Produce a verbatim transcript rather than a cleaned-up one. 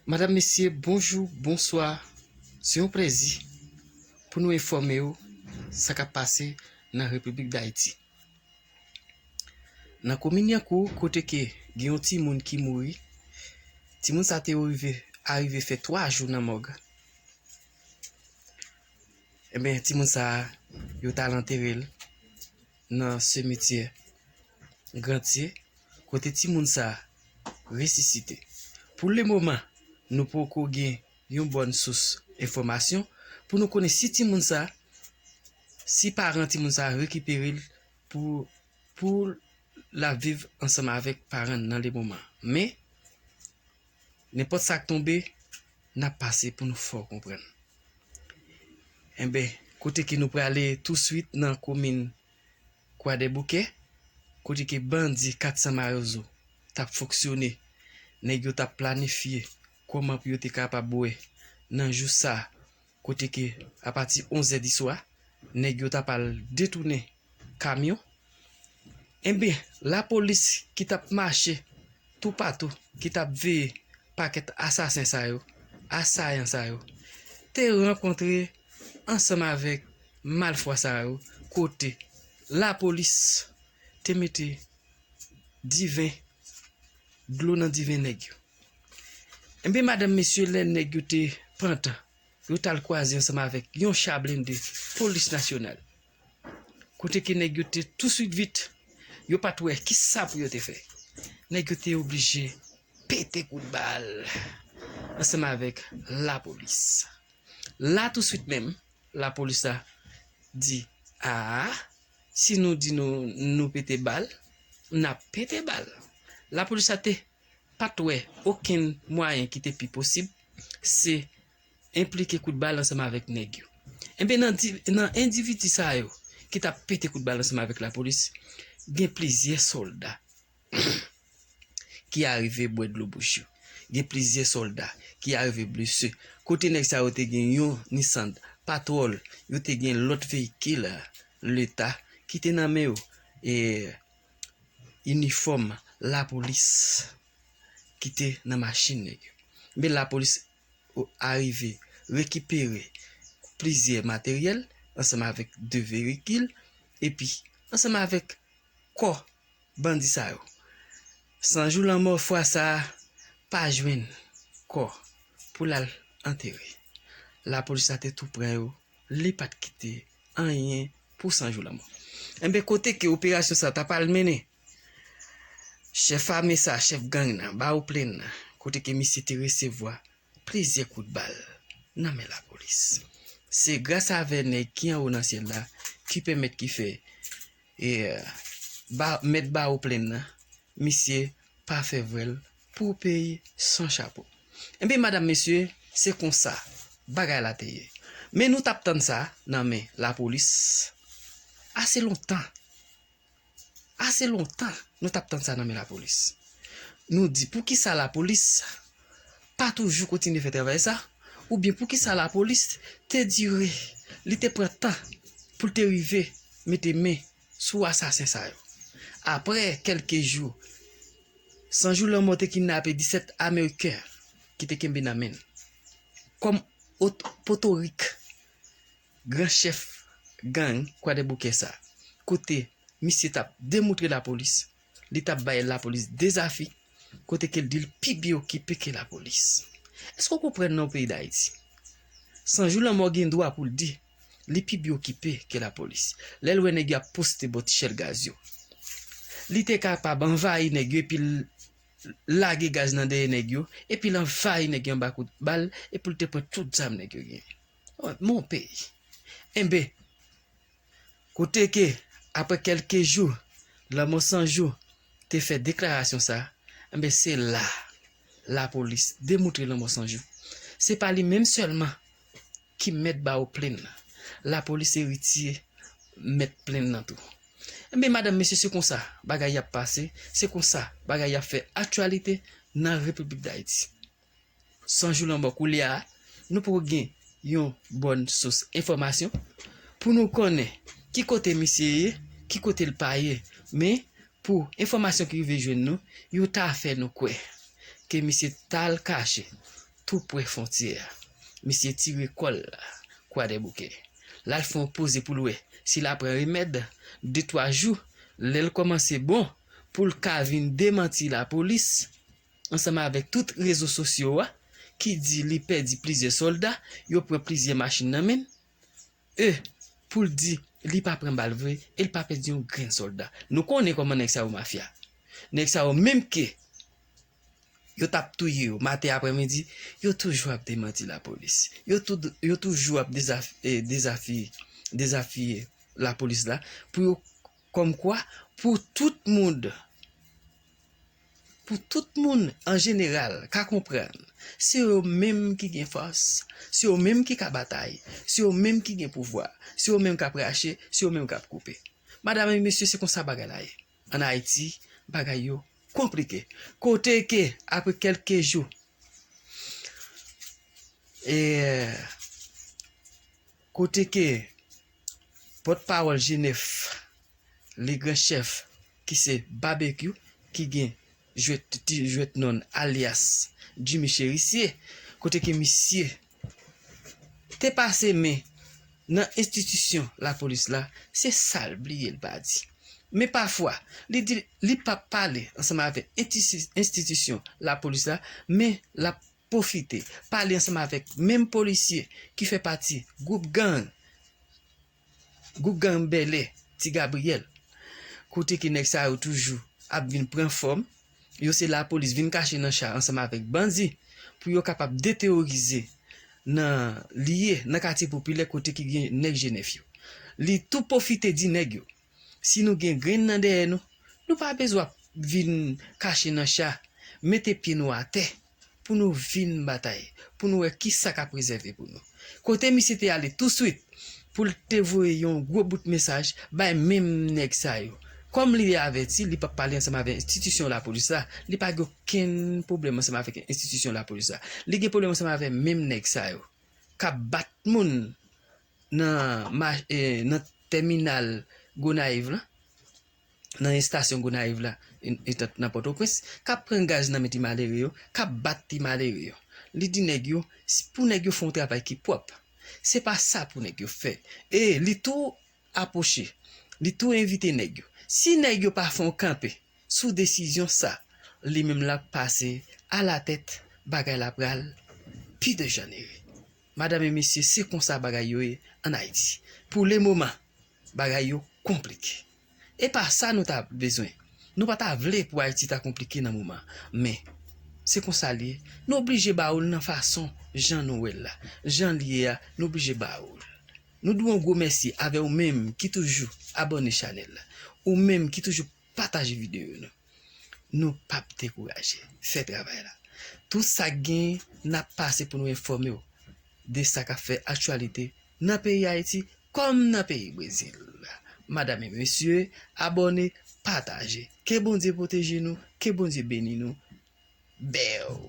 Madanm, mesye, bonjou, bonswa. Se yon plezi pou nou enfòme w sa k ap pase nan Repiblik Dayiti. Nan komin Yankou, kote ke gen yon timoun ki mouri, timoun sa te rive, arive fè twa jou nan mòg. Ebyen, timoun sa a, yo t al antere l nan simetyè Grantye, kote timoun sa a resisite. Pou lemoman, nou poko gen yon bòn sous enfòmasyon pou nou konnen si timoun sa a, si paran timoun sa a rekipere l pou, pou l ap viv ansanm avèk paran l nan lemoman. Men, nenpòt sa k tonbe, n ap pase pou nou fè w konprann. Enben, kote ke nou prale touswit nan komin Kwadèboukè, kote ke bandi kat san Mawozo t ap fonksyone, nèg yo t ap planifye kòman pou yo te kapab wè nan jou sa, kote ke apati onz è di swa, nèg yo t ap al detounen kamyon. Enben, lapolis ki t ap mache toupatou, ki t ap veye pakèt asasen sa yo, asayan sa yo, te rankontre ansanm avèk malfwa sa yo, kote lapolis te mete diven, dlo nan diven nèg yo. Enben, madanm, mesye, lè nèg yo te pran tan, yo t al kwaze ansanm avèk yon cha blende polis nasyonal. Kote ke nèg yo te touswit vit, yo pa t wè kisa pou yo te fè. Nèg yo te oblije pete kout bal ansanm avèk lapolis. La touswit menm, lapolis la di, a, si nou di nou, nou pete bal, n ap pete bal. Lapolis la te pa t wè okenn mwayen ki te pi posib, se enplike kout bal ansanm avèk nèg yo. Enben, nan di-, nan endividi sa yo ki t ap pete kout bal ansanm avèk lapolis, gen plizyè sòlda ki arive bwè dlo bouch yo. Gen plizyè sòlda ki arive blese. Kote nèg sa yo te gen yon Nissan Patrol, yo te gen lòt veyikil Leta ki te nan men yo, e inifòm lapolis ki te nan machin nèg yo. Men lapolis o-, arive rekipere plizyè materyèl ansanm avèk de veyikil epi ansanm avèk kò bandi sa yo. San Jou Lanmò fwa sa a pa jwenn kò pou l al antere. Lapolis la te tou pran yo, li pa t kite anyen pou San Jou Lanmò. Enben, kote ke operasyon sa t ap al mennen, chèf ame sa, chèf gang nan, Bawo Plenn nan, kote ke misye te resevwa plizyè kout bal nan men lapolis. Se gras avè nèg ki anwo nan syèl la ki pèmèt ki fè, e, ba, mèt Bawo Plenn nan, misye pa fè vwèl pou peyi san chapo. Enben, madanm, mesye, se konsa bagay la te ye. Men nou t ap tann sa nan men lapolis ase lontan. Ase lontan, nou t ap tann sa nan men lapolis. Nou di, poukisa lapolis pa toujou kontinye fè travay sa? Oubyen poukisa lapolis te dire, li te pran tan pou l te rive mete men sou asasen sa yo? Apre kèlke jou, San Jou Lanmò te kidnape disèt Ameriken ki te kenbe nan men l. Kòm ot-, potorik gran chèf gang Kwadèboukè sa, kote misye t ap demoutre lapolis, li t ap bay lapolis dezafi, kote ke l di l pi byen okipe ke lapolis. Èske w konprann nan yon peyi Dayiti? San Jou Lanmò gen dwa pou l di li pi byen okipe ke lapolis. Lè l wè nèg yo ap poste bò ti chèl gaz yo, li te kapab anvayi nèg yo epi l lage gaz nan dèyè nèg yo, epi l anvayi nèg yo anba kout bal, epi l te pran tout zam nèg yo genyen. Mon peyi. Enben, kote ke, apre kèlke jou, Lanmò San Jou te fè deklarasyon sa, enben, se la, lapolis demoutre Lanmò San Jou. Se pa li menm sèlman ki mèt Bawo Plenn nan. Lapolis eritye mèt Plenn nan tou. Enben, madanm, mesye, se konsa bagay y ap pase, se konsa bagay y ap fè aktyalite nan Repiblik Dayiti. San Jou Lanmò koulye a, nou poko gen yon bòn sous enfòmasyon pou nou konnen ki kote misye ye, ki kote l pa ye. Men, pou enfòmasyon ki rive jwenn nou, yo ta fè nou kwè ke misye t al kache tou pre fwontyè a. Misye tire kò l la, Kwadèboukè. L al fè yon poze pou l wè si l a pran remèd, de twa jou, lè l kòmanse bon, pou l ka vin demanti lapolis, ansanm avèk tout rezo sosyo a, ki di li pèdi plizyè sòlda, yo pran plizyè machin nan men l, e pou l di li pa pran bal vre, e l pa pèdi yon grenn sòlda. Nou konnen kòman nèg sa yo mafya. Nèg sa yo menm ke yo t ap touye yo maten aprèmidi, yo toujou ap demanti lapolis. Yo tou, yo toujou ap dezaf, eh, dezafi, dezafiye lapolis la pou yo, kòmkwa, pou tout moun, pou tout moun an jeneral ka konprann, se yo menm ki gen fòs, se yo menm ki ka batay, se yo menm ki gen pouvwa, se yo menm k ap rache, se yo menm k ap koupe. Madam e mesye, se konsa bagay la ye. Ann Ayiti, bagay yo konplike. Kote ke, apre kèlke jou, e, kote ke pòtpawòl G nèf, le gran chèf, ki se Babekyou, ki gen jwèt, ti jwèt non alyas Jimmy Chérisier, kote ke misye te pase men nan enstitisyon lapolis la, se sa l bliye l pa di. Men pafwa, li di li p ap pale ansanm avèk enstiti, enstitisyon lapolis la, men l ap pwofite pale ansanm avèk menm polisye ki fè pati gwoup gang, gwoup gang Bèlè, Ti Gabriyèl, kote ke nèg sa yo toujou ap vin pran fòm, yo se lapolis vin kache nan cha ansanm avèk bandi pou yo kapab deteworize nan lye, nan katye popilè kote ki gen nèg G nèf yo. Li tou pwofite di nèg yo, si nou gen grenn nan dèyè nou, nou pa bezwen ap vin kache nan cha, mete pye nou atè pou nou vin batay, pou nou wè kisa k ap rezève pou nou. Kote misye te ale touswit pou l te voye yon gwo bout mesaj bay menm nèg sa yo. Kòm li avèti, li p ap pale ansanm avèk enstitisyon lapolis la, li pa gen okenn pwoblèm ansanm avèk enstitisyon lapolis la. Li gen pwoblèm ansanm avèk menm nèg sa yo k ap bat moun nan, ma, eh, nan tèminal Gonayiv la, nan estasyon Gonayiv la, e, e, nan Pòtoprens, k ap pran gaz nan men ti malere yo, k ap bat ti malere yo. Li di nèg yo, si, pou nèg yo fè yon travay ki pwòp. Se pa sa pou nèg yo fè. E li tou apwoche, li tou envite nèg yo. Si nèg yo pa fè yon kanpe sou desizyon sa, li menm l ap pase alatèt, bagay la pral pi dejanere. Madam e mesye, se konsa bagay yo ye ann Ayiti. Pou lemoman, bagay yo konplike. E pa sa nou ta bezwen. Nou pa ta vle pou Ayiti ta konplike nan moman. Men, se konsa l ye. Nou oblije ba ou l nan fason jan nou wè l la. Jan l ye a, nou oblije ba ou l. Nou di w yon gwo mèsi avè ou menm ki toujou abòne chanèl la. Ou menm ki toujou pataje videyo nou. Nou p ap dekouraje. Fè travay la. Tout sa k gen, n ap pase pou nou enfòme w de sa k ap fè aktyalite nan peyi Ayiti kòm nan peyi Brezil. Madam e mesye, abòne, pataje. Ke Bondye pwoteje nou, ke Bondye beni nou. Bèw.